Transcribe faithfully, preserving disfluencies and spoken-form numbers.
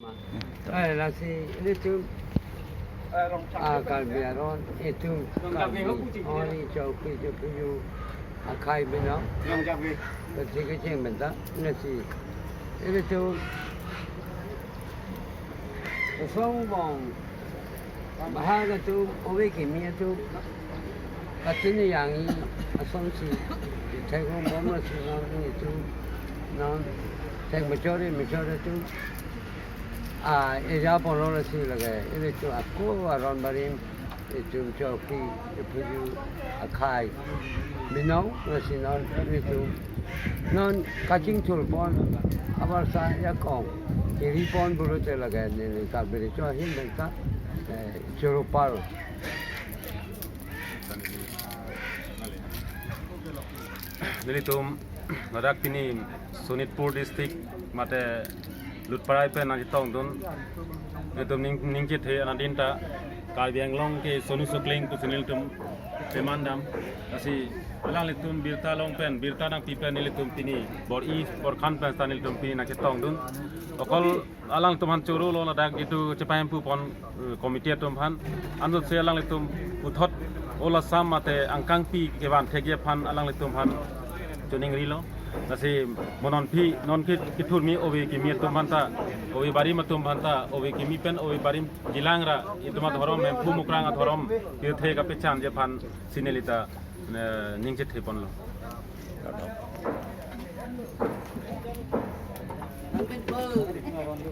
Eh, lasi ilitum, ah, Karbi aron, itum Karbi, oh, ini Chokri, Chokri ju akhai binong. Kachekecheng benta, lasi ilitum asong bong, bahar atum, ove kimi atum, kachini yang i asonsi, theklong bom lasi non itum, non thek machori machori atum, ah, eja ponlo lasi lake, ilitum ako aron barim, itum Chokri, ipuju akhai binong, lasi non itum non kachingthur pon, abarsa jakong kiri pon pulote lake neli Karbi Recho ahin benta, eh, choro paro. Nelitum ladak pini Sonitpur district mate Lutparai pen nangchetongdun. Nelitum ning, ningchethe anadin ta Karbi Anglong ke Sonu Sukling pusi nelitum pemandam. Lasi alanglitum birta along pen, birta nangpi pen nelitum pini bor-i borkhan pen ta nelitum pini nangchetongdun. Okol alangtum aphan choro lo, ladak itum chepahemphu pon, eh, committee atum aphan. Anutsi alanglitum puthot ola sam mate angkangpi kevan thekji aphan alanglitum aphan choningrilo. Lasi mo non aphi, non ke kethurmi ove kimi atum aphanta, ove barim atum aphanta, ove kimi pen ove barim jilang ra itum adhorom, Hemphu Mukrang adhorom pirthe kapechanji aphansi neli ta, eh, ningchethe ponlo.